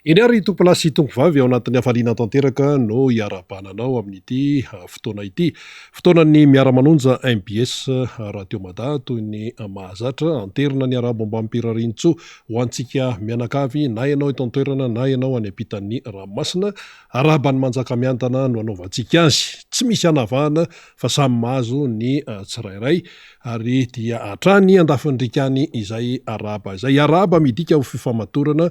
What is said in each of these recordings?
Eny ary tompolahy sy tompovavy ao anatin'ny hafaliana tanteraka no iarahabana anao amin'ity fotoana ity. Fotoanan'ny miara-manonja mbs Radio Mada toy ny mahazatra. Anterina ny arahaba ombam-pirariantsoa ho antsika mianakavy na ianao eto an-toerana na ianao any ampitan'ny ranomasina. Arahaba ny Manjakamiadana no anaovantsika azy. Tsy misy anavahana fa samy mahazo ny tsirairay ary dia hatrany andafin'ny-riaka any izay arahaba izay. Arahaba midika ho fifamatorana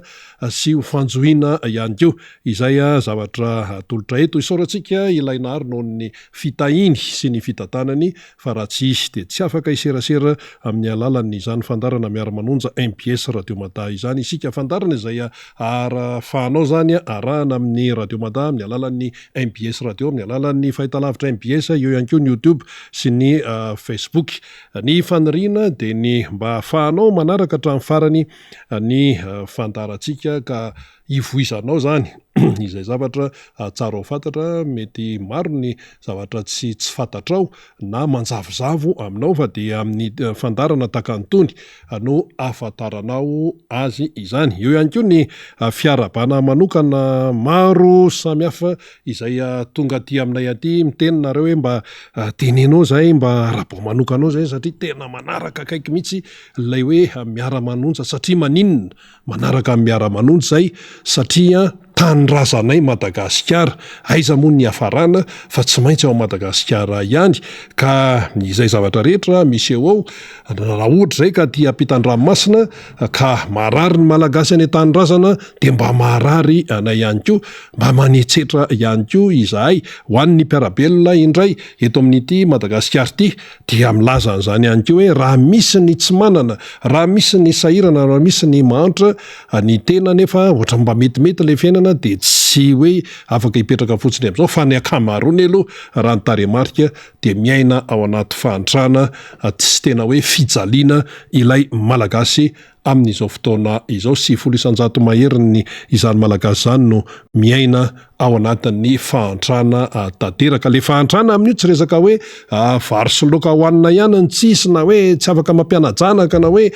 sy ho fanjohiana ihany koa izay zavatra atolotra eto. Isaorantsika ilay Nahary noho ny fitahiany sy ny fitantanany fa raha tsy izy dia tsy afaka hiserasera amin'ny alalan'izany fandaharana miara-manonja mbs Radio Mada izany isika. Fandaharana izay ahafahanao izany arahana amin'ny Radio Mada amin'ny alalan'ny mbs Radio, amin'ny alalan'ny fahitalavitra mbs, eo ihany koa ny YouTube sy ny Facebook. Ny faniriana dia ny mba hahafahanao manaraka hatramin'ny farany ny fandaharantsika ka hivoizanao izany izay zavatra tsara ho fantatra, mety maro ny zavatra tsy tsy fantatrao na manjavozavo aminao fa dia amin'ny fandaharana tahaka an'itony no ahafantaranao azy izany. Eo ihany koa ny fiarahabana manokana maro samihafa izay tonga aty aminay aty miteny nareo hoe mba teneno izay mba arahaba manokana ao izay satria tena manaraka akaiky mihitsy ilay hoe miara-manonja satria maninona? Manaraka ny miara-manonja izay satria tanindrazanay Madagasikara, aiza moa ny hiafarana fa tsy maintsy ao Madagasikara ihany ka izay zavatra rehetra miseho ao raha ohatra izay ka aty ampitan-dranomasina ka marary ny Malagasy any an-tanindrazana dia mba marary anay ihany koa, mba manetsetra ihany koa izahay ho an'ny mpiara-belona indray eto amin'ity Madagasikara ity. Dia milaza an'izany ihany koa hoe raha misy ny tsy manana, raha misy ny sahirana, raha misy ny mahantra, ny tena anefa ohatran'ny mba metimety ilay fiainana dia tsy hoe afaka hipetraka fotsiny amin'izao fa ny ankamaroany aloha raha ny tarehimarika dia miaina ao anaty fahantrana sy tena hoe fijaliana ilay Malagasy amin'izao fotoana izao. 90% maherin'ny izany Malagasy izany no miaina ao anatin'ny fahantrana tanteraka. Ilay fahantrana amin'io tsy resaka hoe vary sy laoka hohanina ihany no tsisy na hoe tsy afaka mampiana-janaka na hoe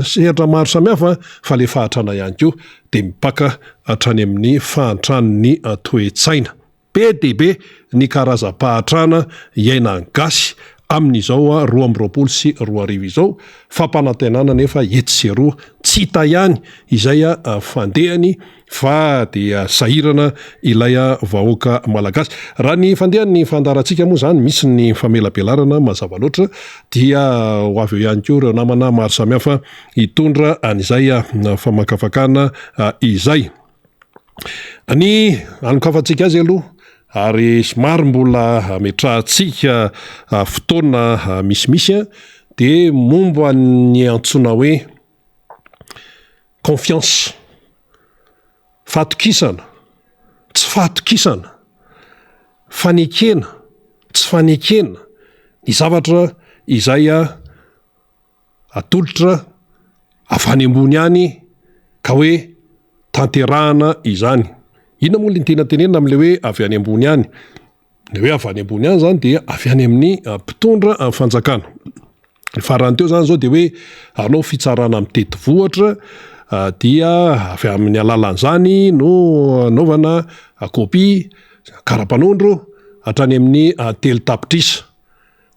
sehatra maro samihafa fa ilay fahantrana ihany koa dia mipaka hatrany amin'ny fahantran'ny toe-tsaina. Be dia be ny karazam-pahantrana iainan'ny gasy amin'izao 2022 izao, fampanantenana anefa etsy sy eroa tsy hita ihany izay fandehany fa dia sahirana ilay vahoaka malagasy. Raha ny fandehan'ny fandaharantsika moa izany misy ny famelabelarana mazava loatra dia ho avy eo ihany koa ireo namana maro samihafa hitondra an'izay famakafakana izay. Ny hanokafantsika azy aloha ary somary mbola hametrahantsika fotoana misimisy dia momba ny antsoina hoe confiance, fahatokisana, tsy fahatokisana, fanekena, tsy fanekena ny zavatra izay atolotra avy any ambony any ka hoe tanterahana izany. Inona moa ilay tiana tenenina amin'ilay hoe avy any ambony any? Ny hoe avy any ambony any izany dia avy any amin'ny mpitondra amin'ny fanjakana. Ny farany teo izany izao dia hoe hanao fitsarana mitety vohitra dia avy amin'ny alalan'izany no anaovana kopia kara-panondro hatrany amin'ny 3 tapitrisa.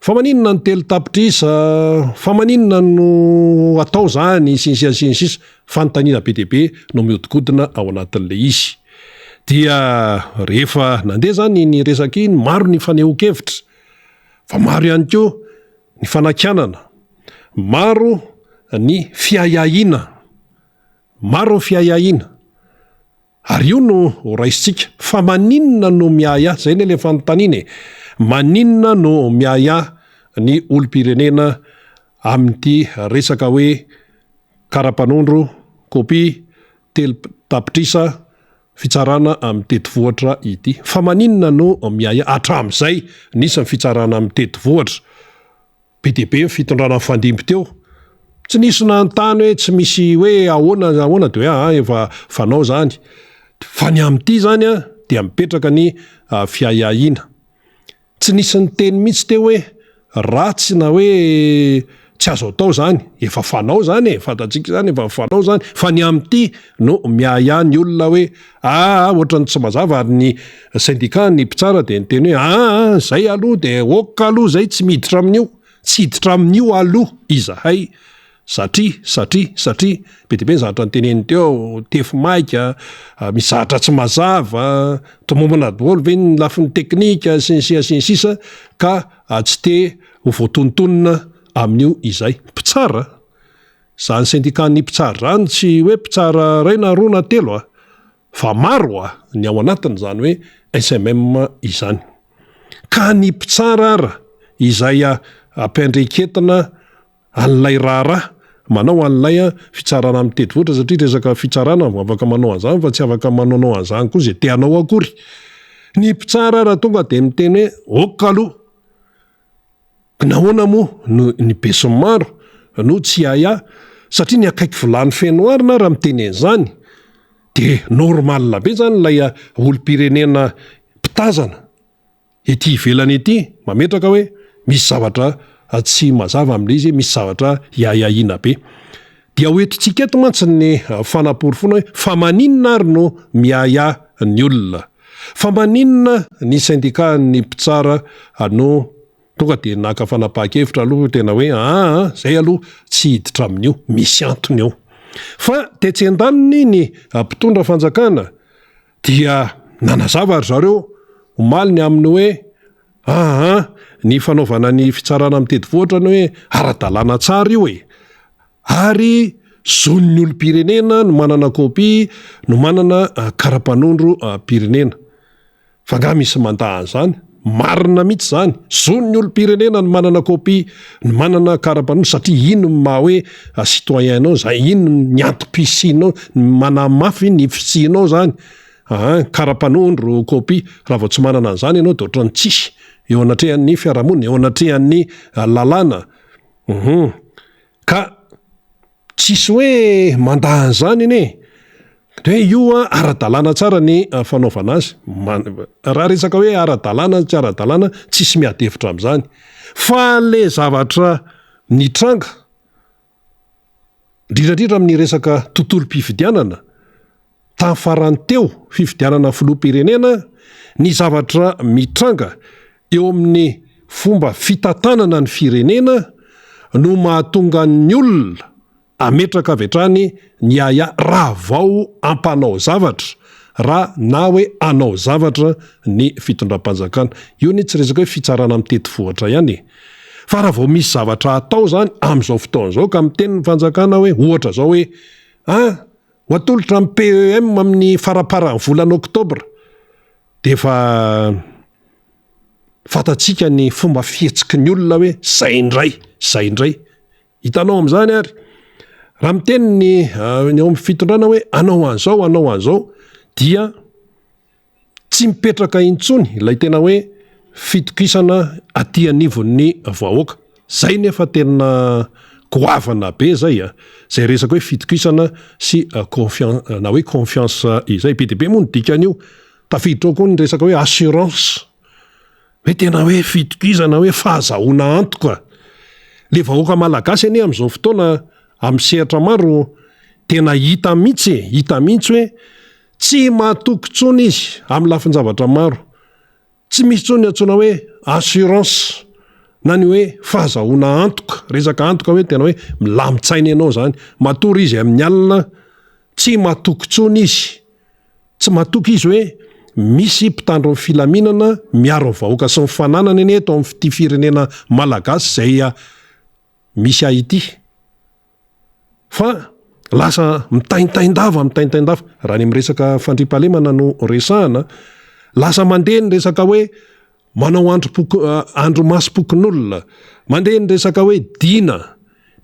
Fa maninona ny 3 tapitrisa? Fa maninona no atao zany? Sy ny sisa sy ny sisa. Fanontaniana be dia be no mihodinkodina ao anatin'ilay izy. Dia rehefa nandeha zany iny resaka iny, maro ny fanehoan-kevitra, fa maro ihany koa ny fanakianana, maro ny fiahiahiana, maro ny fiahiahiana. Ary io no ho raisintsika. Fa maninona no miahiahy? Izay anie ilay fanontaniana e! Maninona no miahiahy ny olom-pirenena amin'ity resaka hoe kara-panondro, kopia, 3 tapitrisa, fitsarana amin'ny tetivohitra ity? Fa maninona no miahiahy? Hatramin'izay nisy ny fitsarana amin'ny tetivohitra. Be dia be ny fitondrana nifandimby teo. Tsy nisy nanontany hoe tsy misy hoe ahoana ahoana dia hoe aa efa fanao izany. Fa ny amin'ity izany an, dia mipetraka ny fiahiahiana. Tsy nisy niteny mihitsy teo hoe ratsy na hoe Tsy azo atao izany, efa fanao izany e, fantatsika izany efa fanao izany, fa ny amin'ity no miahiahy ny olona hoe aa ohatran'ny tsy mazava ary ny syndicat ny mpitsara dia niteny hoe aa izay aloha dia ok aloha izay tsy miditra amin'io, tsy hiditra amin'io aloha izahay satria satria satria be dia be ny zavatra noteneniny teo, tefy maika, misy zavatra tsy mazava, tomombana daholo ve ny lafiny teknika sy ny sisa sy ny sisa ka tsy te ho voatonontonona amin'io izay. Mpitsara? Izany syndicat-n'ny mpitsara izany tsy hoe mpitsara iray na roa na telo a! Fa maro a! Ny ao anatin'izany hoe SMM izany. Ka ny mpitsara ara izay ampiandreketina an'ilay raharaha, manao an'ilay fitsarana mitety voatra satria resaka fitsarana vao afaka manao an'izany fa tsy afaka manaonao an'izany koa izay te hanao akory. Ny mpitsara ara tonga dia miteny hoe ok aloha. Nahoana moa no ny besinimaro no tsy hiahiahy? Satria ny akaiky vilany feno arina raha miteny an'izany dia normal be izany ilay olom-pirenena mpitazana ety ivelany ety mametraka hoe misy zavatra tsy mazava amin'ilay izy, misy zavatra hiahiahiana be. Dia ho entintsika eto mantsy ny fanaporofoana hoe fa maninona ary no miahiahy ny olona? Fa maninona ny syndicat-n'ny mpitsara no tonga dia naka fanapahan-kevitra aloha tena hoe aa zay aloha tsy hiditra amin'io, misy antony ao. Fa tetsy andaniny ny mpitondra fanjakana dia nanazava ry zareo omaly ny amin'ny hoe aa ny fanaovana ny fitsarana mitety vohitra ny hoe ara-dalàna tsara io e! Ary zon'ny olom-pirenena no manana kopia, no manana kara-panondrom-pirenena. Fa angaha misy mandà an'izany? Marina mihitsy izany. Zon'ny olom-pirenena ny manana kopia, ny manana kara-panondro satria iny no maha hoe citoyen anao, izay iny ny antom-pisianao, ny manamafy ny fisianao izany. Aa, kara-panondro, kopia, raha vao tsy manana an'izany ianao dia ohatran'ny tsisy eo anatrehan'ny fiarahamonina, eo anatrehan'ny lalàna. Hum. Ka tsisy hoe mandà an'izany anie e. De hoe io an ara-dalàna tsara ny fanaovana azy. Raha resaka hoe ara-dalàna tsy ara-dalàna tsisy miady hevitra amin'izany. Fa le zavatra nitranga, indrindra indrindra amin'ny resaka tontolom-pifidianana, Tamin'ny farany teo, fifidianana filoham-pirenena, ny zavatra mitranga eo amin'ny fomba fitantanana ny firenena no mahatonga ny olona hametraka avy hatrany ny ahiahy raha vao hampanao zavatra, raha na hoe hanao zavatra ny fitondram-panjakana. Io anie tsy resaka hoe fitsarana mitety vohitra ihany e! Fa raha vao misy zavatra atao izany amin'izao fotoana izao ka miteny ny fanjakana hoe ohatra izao hoe an! Ho atolotra amin'ny PEM amin'ny faramparan'ny volana oktobra dia efa fantatsika ny fomba fihetsiky ny olona hoe zay indray, zay indray. Hitanao amin'izany ary raha miteny ny ny ao amin'ny fitondrana hoe hanao an'izao, hanao an'izao dia Tsy mipetraka intsony ilay tena hoe fitokisana aty anivon'ny vahoaka. Zay nefa tena goavana be zay a! Zay resaka hoe fitokisana sy confian- na hoe confiance izay. Be dia be moa ny dikan'io. Tafiditra ao koa ny resaka hoe assurance. Hoe tena hoe fitokisana, hoe fahazahoana antoka. Le vahoaka malagasy anie amin'izao fotoana amin'ny sehatra maro tena hita mihitsy e, hita mihitsy hoe Tsy matoky intsony izy amin'ny lafin-javatra maro. Tsy misy intsony ny antsoina hoe assurance na ny hoe fahazahoana antoka, resaka antoka hoe tena hoe milamin-tsaina ianao izany. Matory izy amin'ny alina, tsy matoky intsony izy. Tsy matoky izy hoe misy mpitandro ny filaminana miaro ny vahoaka sy ny fananany anie eto amin'ity firenena malagasy izay misy ahy ity. Fa lasa mitaintain-dava, mitaintain-dava, raha ny amin'ny resaka fandriampahalemana no resahana, lasa mandeha ny resaka hoe manao androm-poko, andrimasom-pokonolona, mandeha ny resaka hoe dina,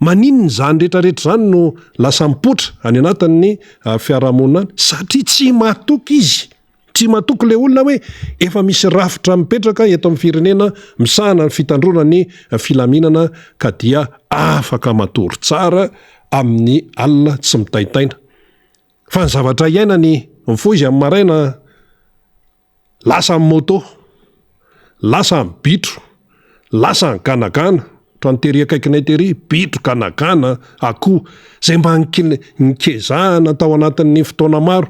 maninona izany rehetra rehetra izany no lasa mipoitra any anatin'ny fiarahamonina any? Satria tsy matoky izy. Tsy matoky le olona hoe efa misy rafitra mipetraka eto amin'ny firenena misahana ny fitandroana ny filaminana ka dia afaka matory tsara amin'ny alina tsy mitaintaina. Fa ny zavatra iainany mifoha izy amin'ny maraina lasa amin'ny moto, lasa amin'ny bitro, lasa ny ganagana. Ohatran'ny tery akaikinay tery, bitro, ganagana, akoho. Izay mba nikezahana tao anatin'ny fotoana maro.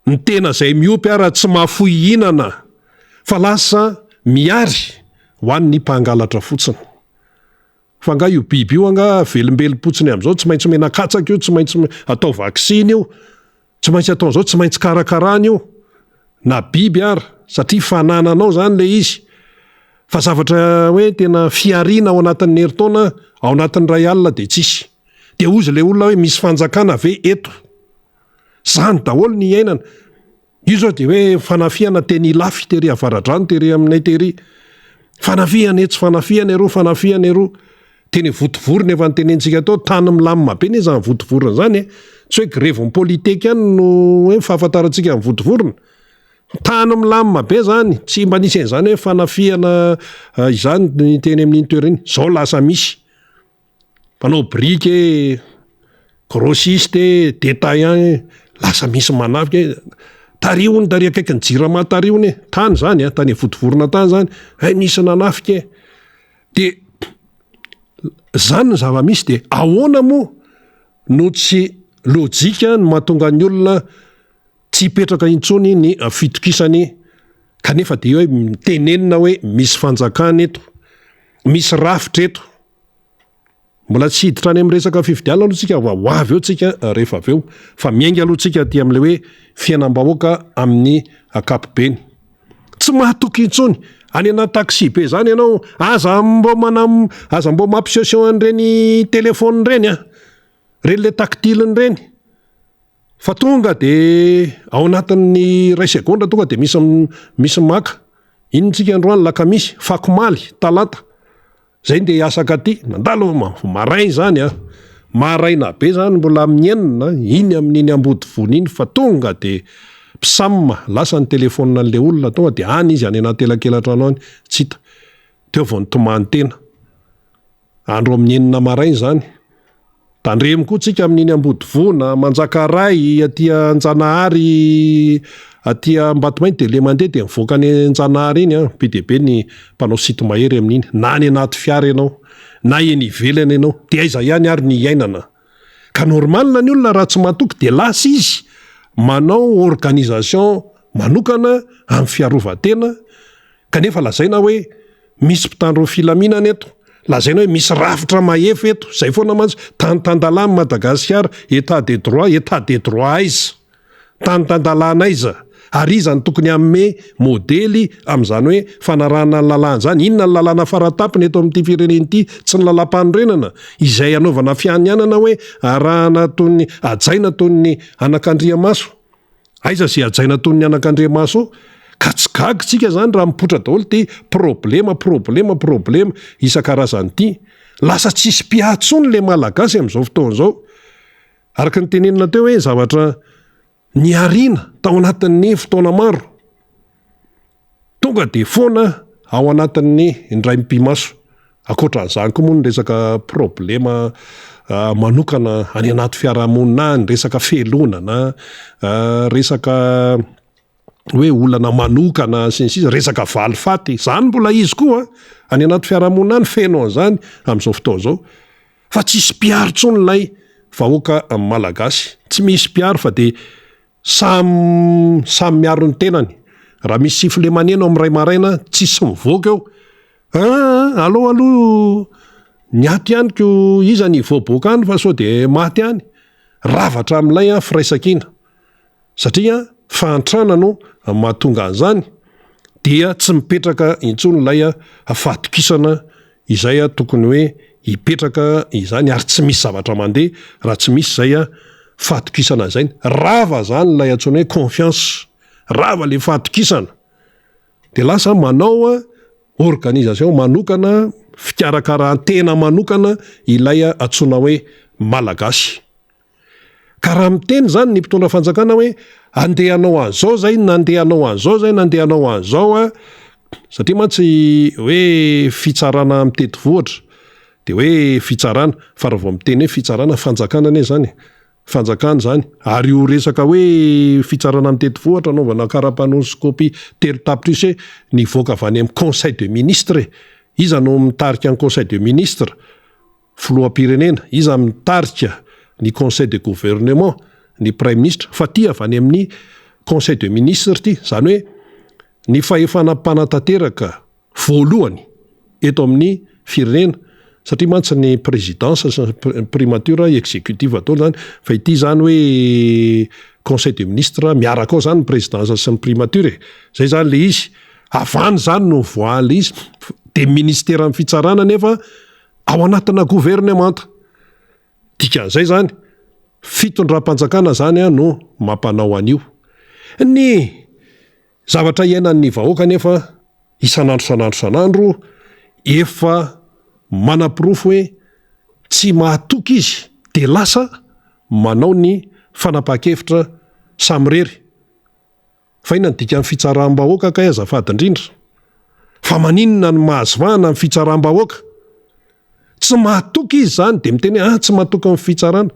Ny tena izay miompy ara tsy mahafoy hihinana fa lasa mihary ho an'ny mpangalatra fotsiny. Fa angaha io biby io angaha velombelom-potsiny amin'izao, tsy maintsy omena katsaka io, tsy maintsy atao vaksiny io, tsy maintsy atao an'izao, tsy maintsy karakarana io, na biby ara, satria fanananao izany ilay izy. Fa zavatra hoe tena fihariana ao anatin'ny herintaona, ao anatin'ny iray alina dia tsisy. Dia hozy ilay olona hoe misy fanjakana ve eto? Izany daholo ny iainana. Io zao dia hoe fanafihana teny Ilafy tery Avaradrano tery aminay tery. Fanafihana etsy, fanafihana eroa, fanafihana eroa. Teny Vontovorona efa notenentsika teo, tany milamina be anie izany Vontovorona izany e. Tsy hoe grevin'ny Polytech ihany no hoe fahafantarantsika an'i Vontovorona. Tany milamina be izany, tsy mba nisy an'izany hoe fanafihana izany ny teny amin'iny toerana iny. Izao lasa misy. Mpanao biriky e, grossiste e, détaillant e, lasa misy manafika e, tary hono tary akaikin'ny jirama tary hono e, tany zany a, tany Vontovorona tany zany, hay nisy nanafika e. De zany ny zava-misy de ahoana moa no tsy lojika ny mahatonga ny olona tsy hipetraka intsony ny fitokisany kanefa de hoe tenenina hoe misy fanjakana eto, misy rafitra eto. Mbola tsy hiditra any amin'ny resaka fifidianana aloha tsika fa ho avy eo tsika rehefa avy eo fa miainga aloha tsika aty amin'ilay hoe fiainam-bahoaka amin'ny ankapobeny. Tsy mahatoky intsony. Any anaty taxi be zany ianao, aza mbô manam, aza mbô mampisehoseho an'ireny téléphone ireny an, ireny le tactile ireny fa tonga de ao anatin'ny iray segondra tonga de misy misy maka. Inona tsika androany? Lakamisy, fakomaly, talata. Zay ndeha hiasa akaty, nandalo vao maraina izany an, maraina be zany mbola amin'ny enina, iny amin'iny Ambodivona iny fa tonga de psam, lasa ny telephone an'le olona, tonga de any izy any anaty elakelan-trano any, tsy hita, teo vao nitomany tena, andro amin'ny enina maraina izany. Tandremo koa tsika amin'iny Ambodivona, Manjakaray, aty Anjanahary, aty Ambatomainty dia le mandeha dia mivoaka any Anjanahary iny an, be dia be ny mpanao sinto-mahery amin'iny, na any anaty fiara ianao, na eny ivelany ianao, dia aiza ihany ary ny hiainana? Ka normal ny olona raha tsy matoky dia lasa izy manao organisation manokana amin'ny fiarovan-tena kanefa lazaina hoe Misy mpitandro ny filaminana eto, lazaina hoe misy rafitra mahefa eto, zay foana mantsy, tany tan-dalàna Madagasikara, état de droit, état de droit aiza? Tany tan-dalàna aiza? Ary iza no tokony hanome modely amin'izany hoe fanarahana ny lalàna izany? Inona ny lalàna faratampony eto amin'ity firenena ity? Tsy ny lalàmpanorenana izay anaovana fianianana hoe arahana toy ny hajaina toy ny anakandriamaso. Aiza ze hajaina toy ny anakandriamaso Ka tsy gaga tsika zany raha mipoitra daholo ty problema problema problema isan-karazany ty. Lasa tsisy mpiahy tsony le malagasy amzao fotoana zao. Araka ny tenenina teo hoe zavatra niarina tao anatin'ny fotoana maro. Tonga dia foana ao anatin'ny indray mipi-maso. Ankoatran'izany koa moa ny resaka problema manokana any anaty fiarahamonina any, resaka felonana, resaka hoe olana manokana sy ny sisa, resaka valifaty, izany mbola izy koa an, any anaty fiarahamonina any feno an'izany amin'izao fotoana izao. Fa tsisy mpiaro intsony ilay vahoaka malagasy, tsy misy mpiaro fa dia Samy samy miaro ny tenany. Raha misy sifflet maneno amin'ny iray maraina, tsisy mivoaka eo. Aa, aleo aloha ny ato ihany ko iza ny hivoaboaka any fa sao dia maty any. Rava hatramin'ilay an firaisankina. Satria fahantrana no mahatonga an'izany dia tsy mipetraka intsony ilay fahatokisana izay tokony hoe hipetraka izany ary tsy misy zavatra mandeha raha tsy misy izay fahatokisana izay. Rava izany ilay antsoina hoe confiance, rava ilay fahatokisana dia lasa manao organisation manokana, fikarakaran-tena manokana ilay antsoina hoe Malagasy. Ka raha miteny izany ny mpitondra fanjakana hoe andeha hanao an'izao zay, na andeha hanao an'izao zay, na andeha hanao an'izao an, satria mantsy hoe fitsarana mitety vohitra de hoe fitsarana, fa raha vao miteny hoe fitsarana, fanjakana anie zany e, fanjakana izany, ary io resaka hoe fitsarana mitety vohitra anaovana karapanondro sy kopia 3 tapitrisa hoe nivoaka avy any amin'ny conseil de ministre e. Iza no mitarika ny conseil de ministre? Filoham-pirenena. Iza mitarika ny conseil de gouvernement? Ny praiminisitra. Fa ty avy any amin'ny conseil de ministre ty. Izany hoe ny fahefana mpanatanteraka voalohany eto amin'ny firenena satria mantsy ny présidence sy ny primature executive daholo zany fa ity zany hoe conseil de ministre miaraka ao zany ny présidence sy ny primature e, zay zany le izy, avy any zany no nivoahan'le izy de ministeran'ny fitsarana nefa ao anatina gouvernemanta, dikan'izay zany fitondram-panjakana zany no mampanao an'io. Ny Zavatra iainan'ny vahoaka anefa isan'andro isan'andro isan'andro efa manaporofo hoe tsy mahatoky izy dia lasa manao ny fanapahan-kevitra samirery. Fa inona ny dikan'ny fitsaram-bahoaka kay azafady indrindra? Fa maninona no mahazo vahana ny fitsaram-bahoaka? Tsy mahatoky izy izany dia miteny hoe ah tsy mahatoky ny fitsarana.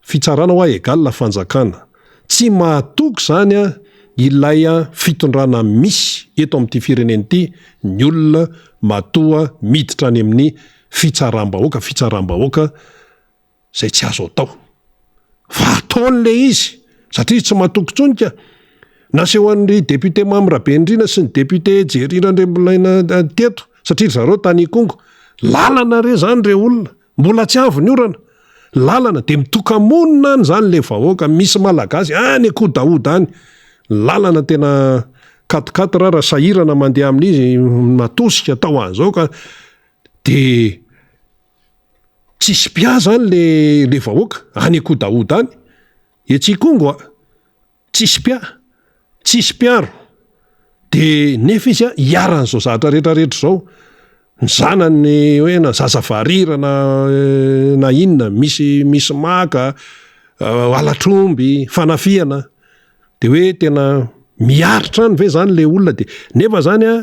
Fitsarana hoa egal fanjakana. Tsy mahatoky izany an ilay fitondrana misy eto amin'ity firenena ity ny olona matoa miditra any amin'ny fitsaram-bahoaka, fitsaram-bahoaka izay tsy azo atao. Fa ataony le izy satria izy tsy matoky intsony ka. Nasehon'ny député Mamy Rabenirina sy ny député Jerry Randriambololona teto satria ry zareo tany Ikongo. Lalana re zany re olona. Mbola tsy avy ny orana. Lalana dia mitoka-monina any zany le vahoaka. Misy Malagasy any Ankodahoda any. Lalana tena quatre quatre raha sahirana mandeha amin'izy matosika atao an'izao ka dia Tsisy mpihaza any le le vahoaka any Ankodahoda any, etsy Ikongo a! Tsisy mpiahy, tsisy mpiaro, de nefa izy a iharan'izao zavatra rehetra rehetra izao, ny zanany hoe na zaza varira na na inona misy misy maka, halatr'omby, fanafihana. De hoe tena miaritra any ve zany le olona de nefa zany a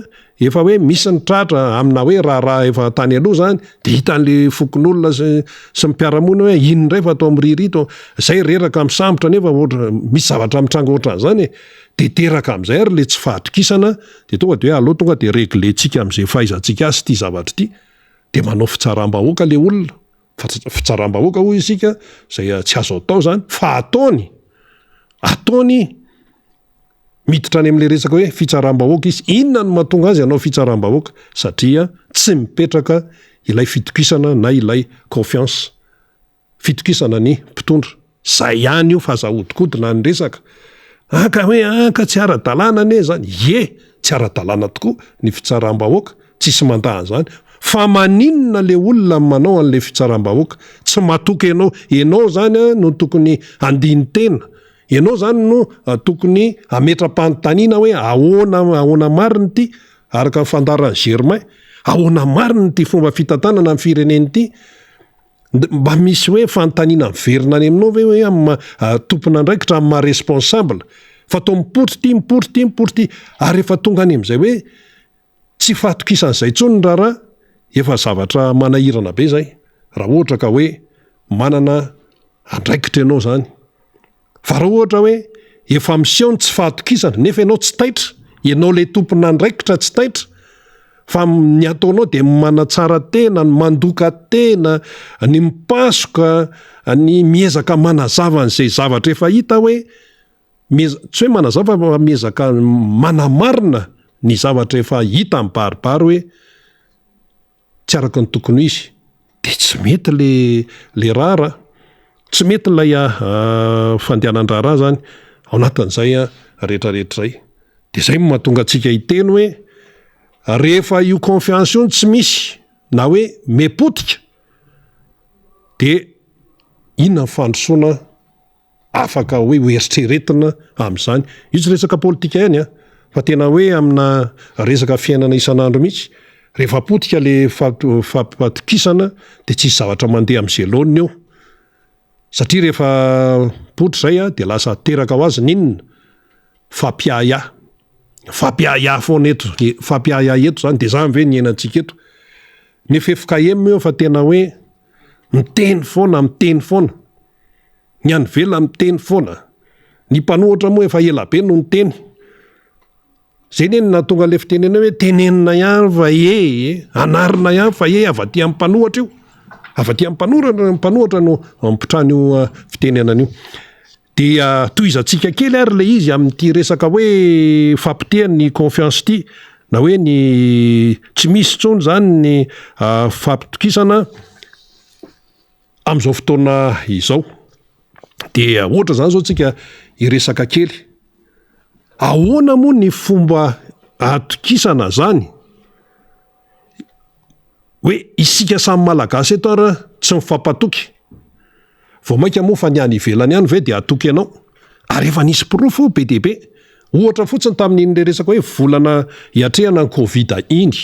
efa hoe misy ny tratra amina hoe raharaha efa tany aloha zany de hitan'le fokonolona sy sy ny mpiara-monina hoe iny indray fa atao miririha to zay reraka misambotra nefa ohatra misy zavatra mitranga ohatran'izany e, de teraka am'zay ary le tsy fahatokisana de tonga de hoe aleo tonga de reglentsika am'zay fahaizantsika azy ity zavatra ity de manao fitsaram-bahoaka le olona. Fitsaram-bahoaka hoy isika izay tsy azo atao izany fa ataony, ataony miditra any amin'ilay resaka hoe fitsaram-bahoaka izy. Inona no mahatonga azy hanao fitsaram-bahoaka? Satria tsy mipetraka ilay fitokisana na ilay confiance, fitokisana ny mpitondra. Zay ihany io fa aza ahodikodina ny resaka. Ah ka hoe ah ka tsy ara-dalàna anie zany. Ie, tsy ara-dalàna tokoa ny fitsaram-bahoaka, tsisy mandà an'izany. Fa maninona le olona manao an'le fitsaram-bahoaka? Tsy matoky enao. Enao zany no tokony handini-tena. Enao zany no tokony hametra-panontaniana hoe ahoana ahoana marina ity, araka ny fandaharan'i Germain. Ahoana marina ity fomba fitantanana ny firenena ity? Mba misy hoe fanontaniana miverina any aminao ve hoe amin'ny maha tompon'andraikitra, amin'ny maha responsable? Fa toa mipoitra ity, mipoitra ity, mipoitra ity, ary efa tonga any amin'izay hoe tsy fahatokisan'izay intsony ny raharaha, efa zavatra manahirana be izay, raha ohatra ka hoe manana andraikitra ianao izany. Fa raha ohatra hoe efa miseho ny tsy fahatokisana nefa ianao tsy taitra, ianao ilay tompon'andraikitra tsy taitra, fa ny ataonao dia ny manatsara tena, ny mandoka tena, ny mipasoka, ny miezaka manazava an'izay zavatra efa hita hoe, mieza- tsy hoe manazava fa miezaka manamarina ny zavatra efa hita mibaribary hoe tsy araka ny tokony ho izy de tsy mety le le raharaha, tsy mety ilay fandehanan-draharaha zany ao anatin'izay rehetrarehetra izay, de zay no mahatonga antsika hiteny hoe rehefa io confiance io no tsy misy na hoe mipotika de inona ny fandrosoana afaka hoe ho eritreretina amin'izany. Io tsy resaka politika ihany an, fa tena hoe amina resaka fiainana isan'andro mihitsy. Rehefa potika le fampatokisana de tsisy zavatra mandeha amin'izay laoniny eo. Satria rehefa potra izay de lasa teraka ho azy ny inona? Fampiahiahy. Fampiahiahy foana eto, fampiahiahy eto zany, de zany ve ny iainantsika eto? Ny ffkm io fa tena hoe miteny foana, miteny foana. Ny any ivelany miteny foana. Ny mpanohitra moa efa ela be no niteny. Zay anie no nahatonga an'ilay fitenenana hoe tenenina ihany fa e, anarina ihany fa e, avy aty amin'ny mpanohatra io. Avy aty amin'ny mpanoratra, mpanohatra no ampitrany io fitenenana io. Dia tohizantsika kely ary ilay izy amin'ity resaka hoe fampotehana ny confiance ity, na hoe ny tsy misy intsony izany ny fampitokisana amin'izao fotoana izao. Dia ohatra izany izao tsika hiresaka kely, ahoana moa ny fomba ahatokisana izany? Hoe isika samy Malagasy eto ary tsy mifampatoky. Vao mainka moa fa ny any ivelany any ve dia hatoky anao? Ary efa nisy porofo be dia be. Ohatra fotsiny tamin'iny le resaka hoe volana hiatrehana ny covid iny.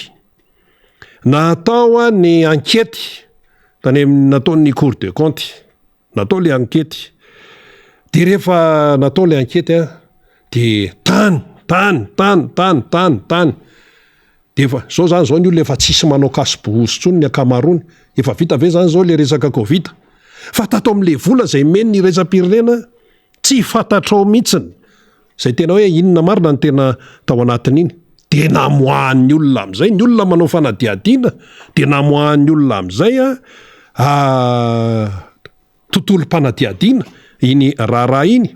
Natao ny ankety tany amin'ny nataon'ny cour de compte. Natao le ankety. Dia rehefa natao le ankety an, dia tany, tany, tany, tany, tany, tany. Dia efa, zao zany zao ny olona efa tsisy manao casse-bouche intsony ny ankamaroany. Efa vita ve zany zao le resaka covid? Fa tato amin'le vola izay omen'ny iraisam-pirenena, tsy fantatrao mihitsiny izay tena hoe inona marina no tena tao anatin'iny. Dia namoahan'ny olona amin'izay, ny olona manao fanadihadiana dia namoahan'ny olona amin'izay an, tontolom-panadihadiana iny raharaha iny.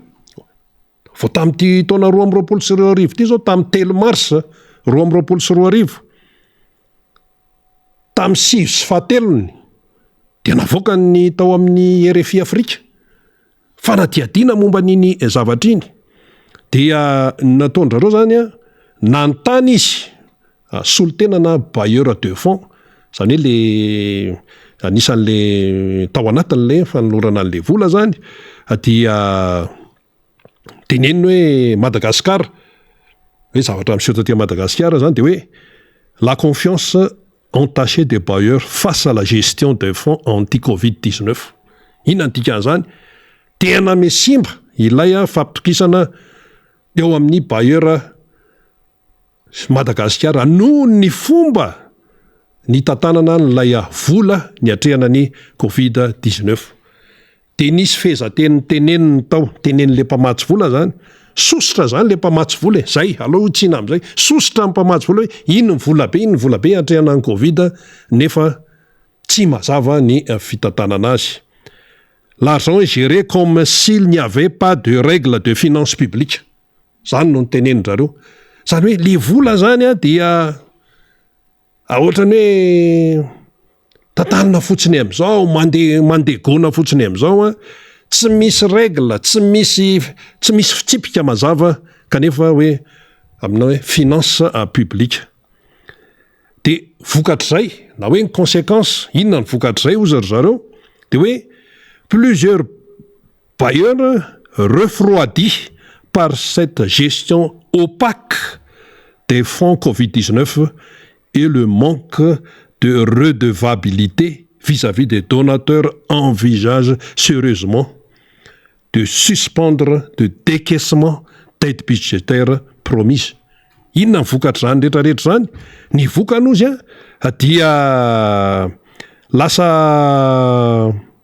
Vao tamin'ity taona 2022 ity izao, tamin'ny 3 marsa 2022, tamin'ny sivy sy fahatelony dia navoakan'ny tao amin'ny RFI Afrika fanadihadiana momba an'iny zavatra iny. Dia ny nataon-dRareo izany an, nanontany izy solontena na bailleur de fonds, izany hoe le anisan'le tao anatin'le fanolorana an'le vola izany, dia teneniny hoe Madagascar, hoe zavatra miseho taty Madagasikara izany dia hoe la confiance entachée des bailleurs face à la gestion des fonds anti covid 19. Inona ny dikan'izany? Tena misimba ilay fampitokisana eo amin'ny bailleur sy Madagasikara noho ny fomba nitantanana an'ilay vola niatrehana ny covid 19. Dia nisy fehezanteny noteneniny tao, tenenin'ilay mpamatsy vola zany, sosotra zany ilay mpamatsy vola e, zay, aleo hotsiana amin'izay, sosotra ny mpamatsy vola hoe iny ny vola be, iny ny vola be hiatrehana ny covid nefa tsy mazava ny fitantanana azy. L'argent est géré comme s'il n'y avait pas de règles de finance publique. Zany no notenenin-drareo. Zany hoe le vola zany an dia ohatran'ny hoe tantanina fotsiny amin'izao, mandeha mandeha gona fotsiny amin'izao an, tsy misy règle, tsy misy tsy misy fitsipika mazava kanefa hoe amina hoe finance publique. De vokatr'izay na hoe ny conséquence, inona ny vokatr'izay hozy ry zareo? De hoe plusieurs bailleurs refroidis par cette gestion opaque des fonds Covid 19 et le manque de redevabilité vis-à-vis des donateurs envisagent sérieusement de suspendre de décaissement d'aide budgétaire promise. Inona ny vokatr'izany rehetra rehetra izany? Ny vokany ozy a dia lasa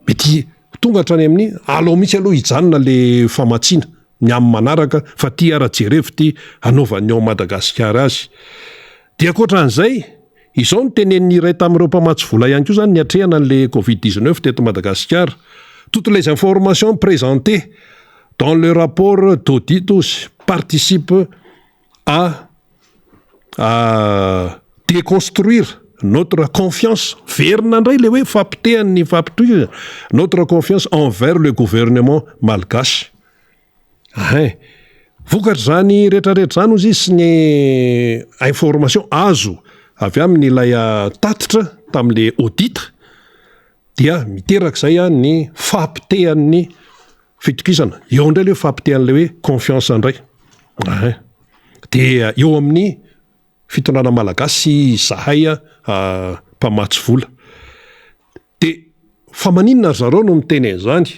mety tonga hatrany amin'ny alao mihitsy aloha hijanona le famatsiana ny amin'ny manaraka fa ty ara jerevo ty hanaovan'ny ao Madagasikara azy. Dia ankoatran'izay, izao no tenenin'ny iray tamin'ireo mpamatsy vola ihany koa izany niatrehana an'le covid 19 teto Madagasikara, toutes les informations présentées dans le rapport d'audit ozy participent à à déconstruire notre confiance, verina indray le hoe fahapotehan'ny fampitohizana, notre confiance envers le gouvernement malgache. Ahay. Vokatr'izany rehetrarehetra izany hozy izy sy ny information azo avy amin'ilay tatitra tamin'ilay audit dia miteraka izay ny fahapotehan'ny fitokisana. Eo indray ilay hoe fahapotehan'ilay hoe confiance indray. Ahay. Dia eo amin'ny fitondrana malagasy izahay mpamatsy vola. Dia fa maninona ry zareo no miteny an'izany?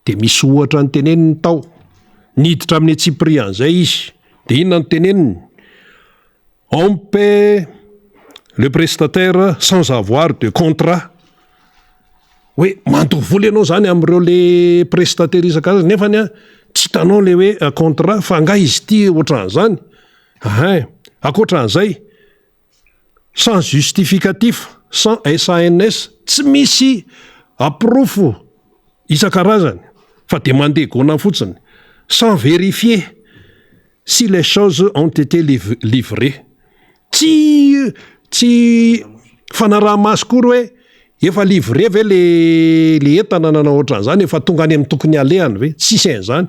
Dia misy ohatra noteneniny tao. Niditra amin'ny antsipirian'izay izy. Dia inona no teneniny? On paie le prestataire sans avoir de contrat. Hoe mandoa vola ianao izany amin'ireo le prestataire isan-karazany nefany an, tsy hitanao le hoe contrat fa angaha izy ity ohatran'izany? Ahay. Ankoatra an'izay, sans justificatif, sans SANS, tsy misy porofo isan-karazany fa dia mandeha gona fotsiny, sans vérifier si les choses ont été livrées. Tsy tsy fanaraha-maso akory hoe efa livré ve le le entana nanao ohatran'izany, efa tonga any amin'ny tokony alehany ve? Tsisy an'izany.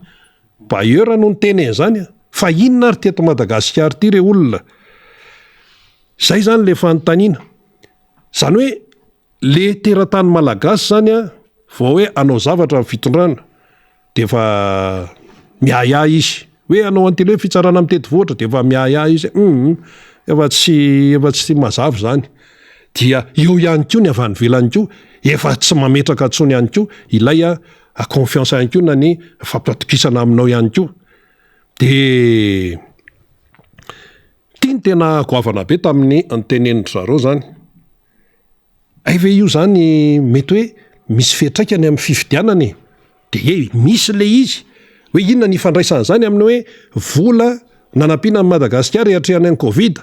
Bailleur no niteny an'izany a! Fa inona ary ty eto Madagasikara ity re olona? Zay zany le fanontaniana. Zany hoe le teratany malagasy zany a, vao hoe hanao zavatra ny fitondrana de efa miahiahy izy. Hoe hanao an'ity le hoe fitsarana mitety vohitra de efa miahiahy izy hoe hum efa tsy efa tsy mazava zany. Dia eo ihany koa ny avy any ivelany koa efa tsy mametraka intsony ihany koa ilay confiance ihany koa na ny fampitokisana aminao ihany koa. De ity no tena goavana be tamin'ny nitenenin-dry zareo zany. Hay ve io zany mety hoe misy fiantraikany amin'ny fifidianana e? De he misy le izy. Hoe inona ny ifandraisan'izany amin'ny hoe vola nanampiana an'i Madagasikara hiatrehana ny covid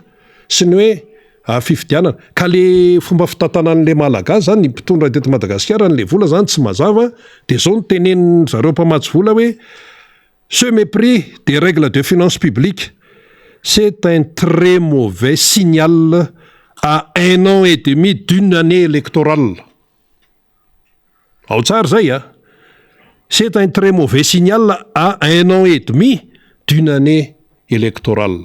sy ny hoe fifidianana. Ka le fomba fitantanan'le Malagasy zany, ny mpitondra teto Madagasikara an'le vola zany tsy mazava, de zao no tenenin-dry zareo mpamatsy vola hoe ce mépris des règles de finances publiques, c'est un très mauvais signal à un an et demi d'une année électorale. Ao tsara zay a! C'est un très mauvais signal à un an et demi d'une année électorale.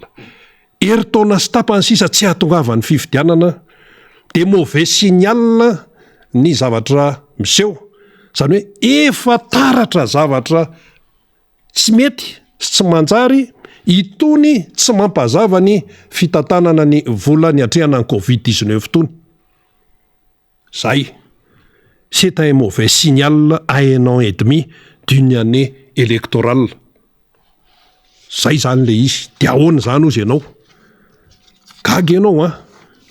Herintaona sy tapany sisa tsy hahatongavan'ny fifidianana dia mauvais signal ny zavatra miseho. Izany hoe efa taratra zavatra tsy mety sy tsy manjary itony tsy mampazava ny fitantanana ny vola niatrehana ny covid 19 itony. Zay. C'est un mauvais signal à un an et demi d'une année électorale. Zay zany le izy. De ahoana zany ozy ianao? Gaga ianao an!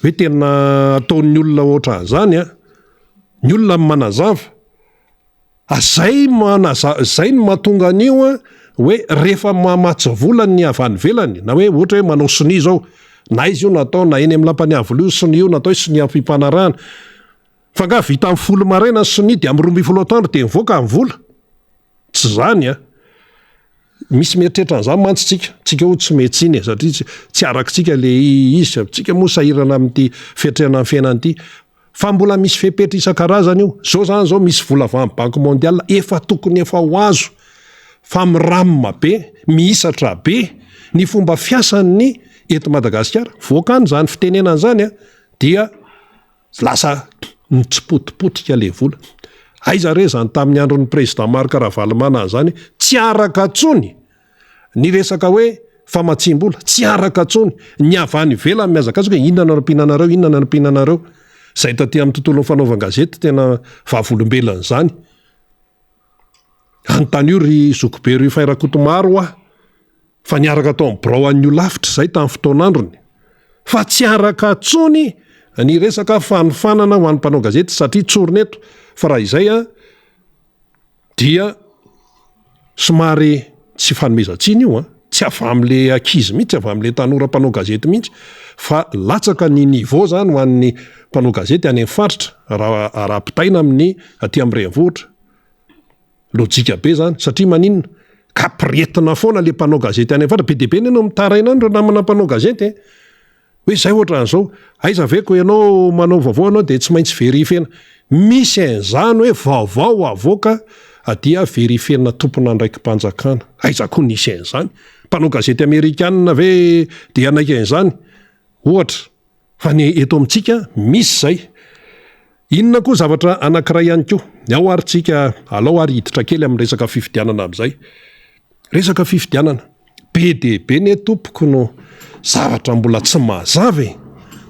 Hoe tena ataon'ny olona ohatran'izany an! Ny olona no manazava. A zay manaza- zay no mahatonga an'io an, hoe rehefa mamatsy vola ny avy any ivelany, na hoe ohatra hoe manao sonia zao, na aiza io natao, na eny amin'ny lapan'i Iavoloha io sonia io natao hoe sonia fimpanarahana, fa angaha vita amin'ny folo maraina ny sonia de amin'ny 12 atoandro de mivoaka ny vola? Tsy zany an! Misy mieritreritra an'izany mantsy tsika, tsika hono tsy metsiny e, satria tsy tsy arakitsika le izy, tsika moa sahirana amin'ity fiatrehana ny fiainana ity, Fa mbola misy fepetra isan-karazany io. Zao zany zao misy vola avy amin'ny banque mondiale efa tokony efa ho azo fa miram be, mihisatra be ny fomba fiasan'ny eto Madagasikara. Voaka any zany fitenenana zany a, dia lasa mitsipotipotika le vola. Aiza re zany tamin'ny andron'ny président Marc Ravalomanana zany, tsy araka tsony Ny resaka hoe famatsiam-bola, tsy araka intsony. Ny avy any ivelany mihazakazaka hoe inona no anampiana anareo, inona no anampiana anareo. Izay taty amin'ny tontolon'ny fanaovan-gazety tena vavolombelon'izany. Anontanio ry zokibe Rufin Rakotomaro hoa fa niaraka tao amin'ny birao an'ny holafitra izay tamin'ny fotoan'androny. Fa tsy araka intsony ny resaka fanofanana ho an'ny mpanao gazety satria tsorina eto fa raha izay an, dia somary tsy fanomezan-tsiny io an, tsy avy amin'le ankizy mihitsy, tsy avy amin'le tanora mpanao gazety mihitsy fa latsaka ny niveau zany ho an'ny mpanao gazety any amin'ny faritra raha raha ampitaina amin'ny aty amin'ny renivohitra. Lojika be zany satria maninona? Kapiretina foana le mpanao gazety any amin'ny faritra, be dia be anie no mitaraina any ireo namana mpanao gazety e. Hoe zay ohatran'izao, aiza ve ko ianao manao vaovao ianao dia tsy maintsy verifiena. Misy an'izany hoe vaovao avoaka dia verifiena tompon'andraiki-panjakana. Aiza koa nisy an'izany? Mpanao gazety amerikana ve dia hanaiky an'izany? Ohatra. Fa ny eto amintsika misy izay. Inona koa zavatra anankiray ihany koa, ny ao ary tsika alao ary hiditra kely amin'ny resaka fifidianana amin'izay. Resaka fifidianana, be dia be ne tompoko no zavatra mbola tsy mazava e!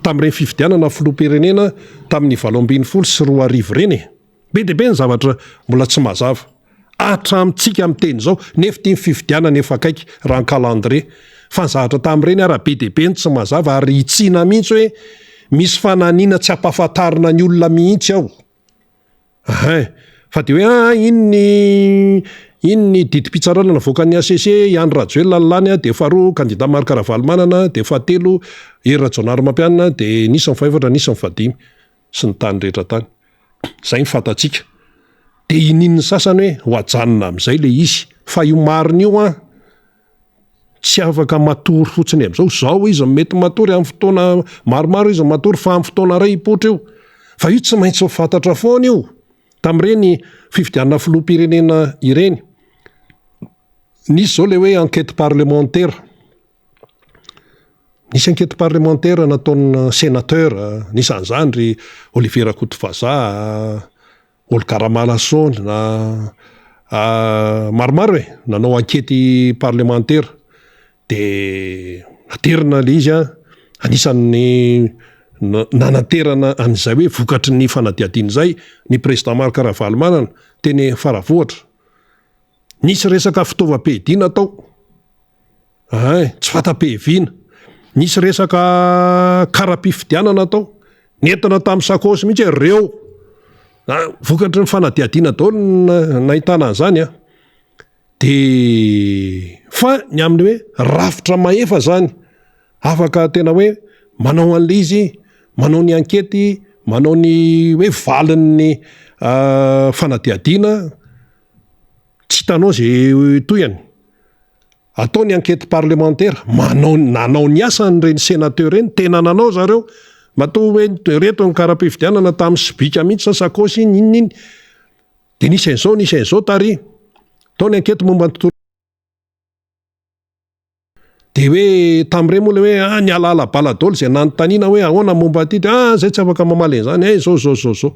Tamin'ireny fifidianana filoham-pirenena tamin'ny 2018 ireny e! Be dia be ny zavatra mbola tsy mazava. Hatramintsika miteny izao, nefa ity ny fifidianana efa akaiky raha ny calendrier. Fa ny zavatra tamin'ireny ara be dia be ny tsy mazava ary hitsiana mihitsy hoe misy fananiana tsy ampahafantarina ny olona mihitsy ao. Hein. Fa dia hoe aa iny ny iny ny didim-pitsarana navoakan'ny HCC, i Andry Rajoelina no lany dia faharoa kandida Marc Ravalomanana dia fahatelo Hery Rajaonarimampianina dia nisy ny fahefatra nisy ny fahadimy sy ny tany rehetra tany. Izay ny fantatsika. Dia inian'ny sasany hoe ho ajanona amin'izay ilay izy. Fa io marina io an, tsy afaka matory fotsiny amin'izao. Izao izy mety matory amin'ny fotoana maromaro izy matory fa amin'ny fotoana iray hipoitra io. Fa io tsy maintsy ho fantatra foana io. Tamin'ireny fifidianana filoham-pirenena ireny. Nisy izao ilay hoe enquête parlementaire. Nisy enquête parlementaire nataon'ny sénateur, anisan'izany ry Olivier Rakotovazaha, Olga Ramalason, maromaro e, nanao enquête parlementaire de naterina le izy an, anisan'ny nanaterana an'izay hoe vokatry ny fanadihadiana izay ny président Marc Ravalomanana teny Faravohitra. Nisy resaka fitaovam-piadiana tao. Hay, tsy fanta-piaviana. Nisy resaka kara-pifidianana tao. Nentina tamin'ny sakaosy mihitsy hoe reo. Vokatry ny fanadihadiana daholo no nahitana an'izany an. Dia fa ny amin'ny hoe rafitra mahefa izany, afaka tena hoe manao an'ilay izy, manao ny ankety, manao ny hoe valin'ny fanadihadiana, tsy hitanao izay tohiny. Atao ny enquête parlementaire, manao nanao ny asany ireny sénateur ireny, tena nanao zareo, matoa hoe ireto ny kara-pifidianana tamin'ny sobika mihitsy sa sakaosy iny, inona iny, dia nisy an'izao nisy an'izao tary, atao ny enquête momba ny tontolo. Dia hoe tamin'ireny moa ilay hoe ah nialaala bala daholo izay nanontaniana hoe ahoana momba an'ity dia ah zay tsy afaka mamaly an'izany, eh zao zao zao zao.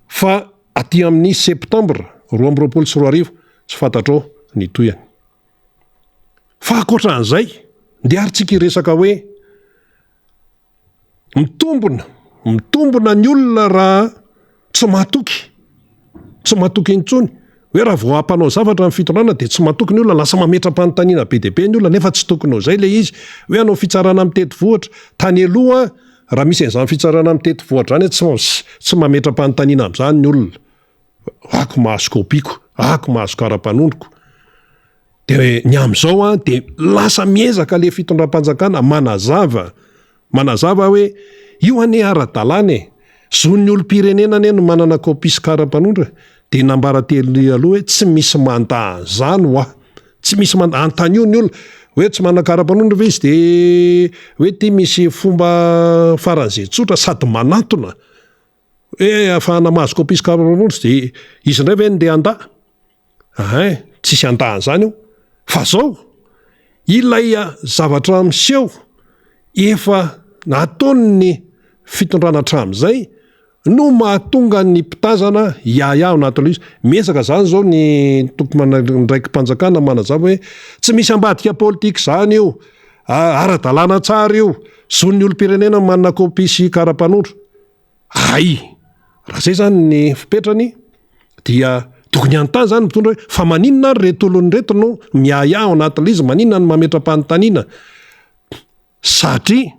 Fa aty amin'ny septembre 2022 tsy fantatrao ny tohiny. Fa ankoatran'izay, ndeha ary tsika hiresaka hoe mitombona, mitombona ny olona raha tsy matoky, tsy matoky intsony. Hoe raha vao hampanao zavatra ny fitondrana dia tsy matoky ny olona, lasa mametra-panontaniana be dia be ny olona nefa tsy tokony ho izay ilay izy. Hoe hanao fitsarana mitety vohitra. Tany aloha raha misy an'izany fitsarana mitety vohitra izany tsy tsy mametra-panontaniana amin'izany ny olona. Ako mahazo kaopiko, ako mahazo kara-panondroko. Dia ny amin'izao an, dia lasa miezaka ilay fitondram-panjakana manazava, manazava hoe io anie ara-dalàna e, zon'ny olom-pirenena anie no manana kopia sy kara-panondro e. Dia nambara telo aloha hoe tsy misy mandà an'izany hoa, tsy misy mandà, anontanio ny olona hoe tsy manana kara-panondro ve izy dia hoe ity misy fomba faran'izay tsotra sady manantona hoe ahafahana mahazo kopia sy kara-panondro dia izy indray ve no ndeha handà? Ein, tsisy handà an'izany io. Fa zao, ilay zavatra miseho efa nataon'ny fitondrana hatramin'izay no mahatonga ny mpitazana hiahiahy ao anatin'ilay izy. Miezaka zany zao ny tompon'andraiki-panjakana manazava hoe tsy misy ambadika politika izany io, ara-dalàna tsara io, zon'ny olom-pirenena ny manana kopia sy kara-panondro. Hay! Raha zay zany ny fipetrany dia tokony hanontany zany ny mpitondra hoe fa maninona ary reto olona ireto no miahiahy ao anatin'ilay izy, maninona no mametra-panontaniana? Satria.